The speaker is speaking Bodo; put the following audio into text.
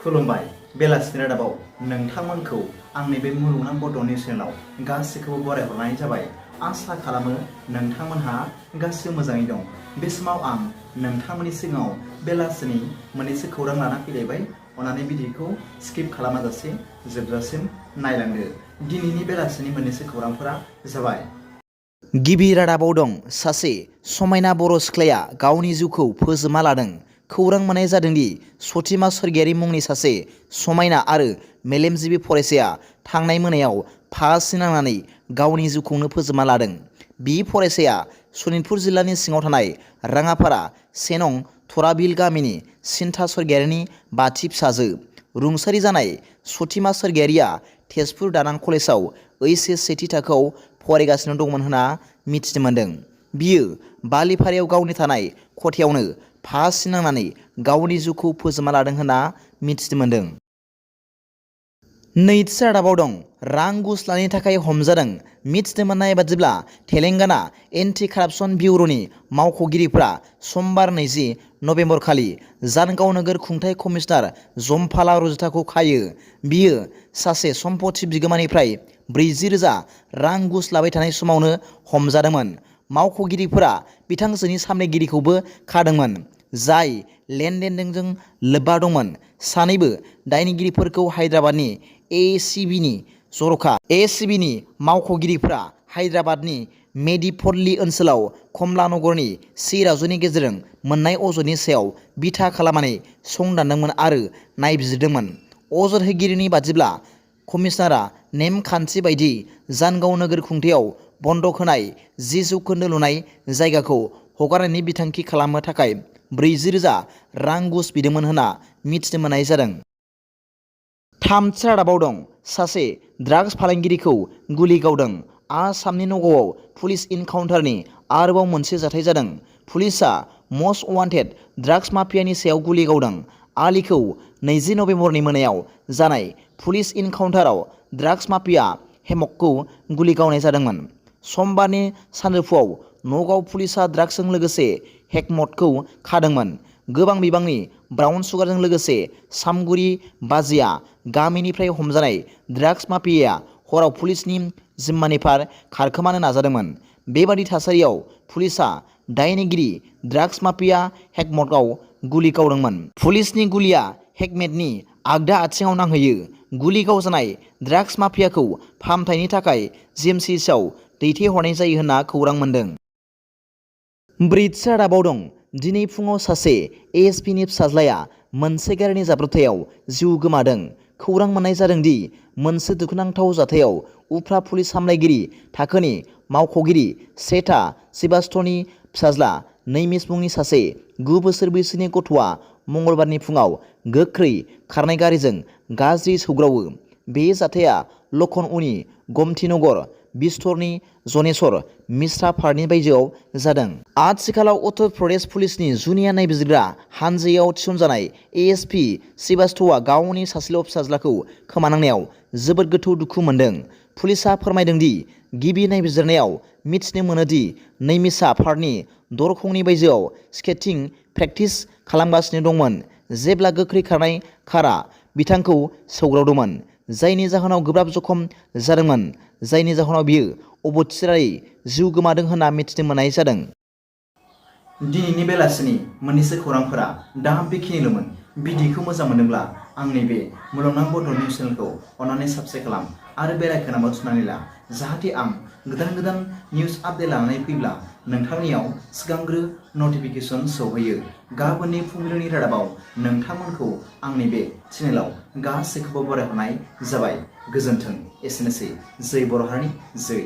खुलुमबाय बेलासिनि रादाबाव नोंथांमोनखौ आंनि बे मुलुगनां बड' निउस चेनेलाव गासैखौबो बरायहरनाय जाबाय। आसा खालामो नोंथांमोनहा गासिबो मोजाङै दं। बे समाव आं नोंथांमोननि सिगाङाव बेलासिनि मोननैसो खौरां लाना फैलायबाय। अन्नानै भिडिअखौ स्किप खालामाजासे जोबजासिम नायलांदो। दिनैनि बेलासिनि मोननैसो खौरांफोरा जाबाय। गिबि रादाबाव दं सासे समायना बर' सिख्लाया गावनि जिउखौ फोजोबना लादों। खौरां मोननाय जादों दि सतिमा स्वर्गियारि मुंनि सासे समायना आरो मेलेमजिबि फरायसाया थांनाय मोनायाव फासि नांनानै गावनि जिउखौनो फोजोबना लादों। बि फरायसाया सनितपुर जिल्लानि सिङाव थानाय राङापारा सेनं थराबिल गामिनि सिन्था स्वर्गियारिनि बाथि फिसाजो। रुंसारि जानाय सतिमा स्वर्गियारिया तेजपुर दानां कलेजाव HS सेथि थाखोआव फरायगासिनो दंमोन होनना मिथिनो मोन्दों। बियो बालिपारायाव गावनि थानाय खथायावनो फासि नांनानै गावनि जिउखौ फोजोबना लादों होनना मिथिनो मोन्दों। नैथि रादाबाव दं रां घुस लानायनि थाखाय हमजादों। मिथिनो मोननाय बादिब्ला तेलेंगाना एन्टि कारापसन बिउर'नि मावख'गिरिफ्रा समबार 20 नभेम्बर खालि जानगाव नोगोर खुंथाय कमिशनार जम्पाला रजिताखौ खायो। बियो सासे सम्पथि बिगोमानिफ्राय 40,000 रां घुस लाबाय थानाय समावनो हमजादोंमोन। मावख'गिरिफोरा बिथांजोनि सामलायगिरिखौबो खादोंमोन, जाय लेनदेनजों लोब्बा दंमोन। सानैबो दायनिगिरिफोरखौ हायद्राबादनि ACBनि जर'खा ACBनि मावख'गिरिफोरा हायद्राबादनि मेदिपल्ली ओनसोलाव कमलानगरनि C राजुनि गेजेरजों मोननाय अजदनि सायाव बिथा खालामनानै संदानदोंमोन आरो नायबिजिरदोंमोन। अजद होगिरिनि बादिब्ला कमिशनारआ नेमखान्थि बायदियै जानगाव नोगोर खुंथायाव बन्दक होनाय 10 जौखोन्दो लुनाय जायगाखौ हगारनायनि बिथांखि खालामनो थाखाय 40,000 रां घुस बिदोंमोन होनना मिथिनो मोननाय जादों। थामथि रादाबाव दं सासे ड्राग्स फालांगिरिखौ गुलि गावदों। आसामनि नगावआव पुलिस इनकाउन्टारनि आरोबाव मोनसे जाथाय जादों। पुलिसआ मस्ट वान्टेड ड्राग्स माफियानि सायाव गुलि गावदों। आलीखौ 20 नभेम्बरनि मोनायाव जानाय पुलिस इनकाउन्टाराव ड्राग्स माफिया हेमकखौ गुलि गावनाय जादोंमोन। समबारनि सानजौफुआव नगाव पुलिसआ ड्राग्सजों लोगोसे हेकमतखौ खादोंमोन। गोबां बिबांनि ब्राउन सुगारजों लोगोसे सामगुरि बाजिया गामिनिफ्राय हमजानाय ड्राग्स माफियाया हराव पुलिसनि जिम्मानिफ्राय खारखोमानो नाजादोंमोन। बेबादि थासारियाव पुलिसआ दायनिगिरि ड्राग्स माफिया हेकमतआव गुलि गावदोंमोन। पुलिसनि गुलिया हेकमेटनि आगदा आथिंआव नांहैयो। गुलि गावजानाय ड्राग्स माफियाखौ फाहामथायनि थाखाय GMCHआव दैथायहरनाय जायो होनना खौरां मोन्दों। ब्रैथि रादाबाव दं दिनै फुङाव सासे ASPनि फिसाज्लाया मोनसे गारिनि जाब्रबथायाव जिउ गोमादों। खौरां मोननाय जादों दि मोनसे दुखुनांथाव जाथायाव उफ्रा पुलिस सामलायगिरि थाखोनि मावख'गिरि सेथा श्रीवास्तवनि फिसाज्ला नैमिष मुंनि सासे 9 बोसोर बैसोनि गथ'आ मंगलबारनि फुङाव गोख्रै खारनाय गारिजों गाज्रि सौग्रावो। बे जाथाया लखनऊनि गोमतीनगर बिस्तरनि जनेश्वर मिश्रा पार्कनि बायजोआव जादों। आथिखालाव उत्तर प्रदेश पुलिसनि जुनिया नायबिजिरग्रा हानजायाव थिसनजानाय ASP श्रीवास्तवआ गावनि सासेल' फिसाज्लाखौ खोमानांनायाव जोबोद गोथौ दुखु मोन्दों। पुलिसआ फोरमायदों दि गिबि नायबिजिरनायाव मिथिनो मोनो दि नैमिषआ पार्कनि दरखंनि बायजोआव स्केटिं प्रेक्टिस खालामगासिनो दंमोन जेब्ला गोख्रै खारनाय कारआ बिथांखौ सौग्रावदोंमोन, जायनि जाहोनाव गोब्राब जखम जादोंमोन, जायनि जाहोनाव बियो अबथिरायै जिउ गोमादों होनना मिथिनो मोननाय जादों। दिनैनि बेलासिनि मोननैसो खौरांफोरा दा बेखिनिल'मोन। भिडिअखौ मोजां मोनदोंब्ला आंनि बे मुलुगनां बड' निउस चेनेलखौ अन्नानै साबस्क्राइब खालाम आरो बेल आइकनआव थुनानै ला, जाहाथे आं गोदान निउस आपडेट लानानै फैब्ला नोंथांनियाव सिगांग्रो नटिफिकेसन सौहैयो। गाबोननि फुंबिलिनि रादाबाव नोंथांमोनखौ आंनि बे चेनेलाव गासैखौबो बरायहरनाय जाबाय। गोजोन्थों। एसेनोसै। जै बर' हारिनि जै।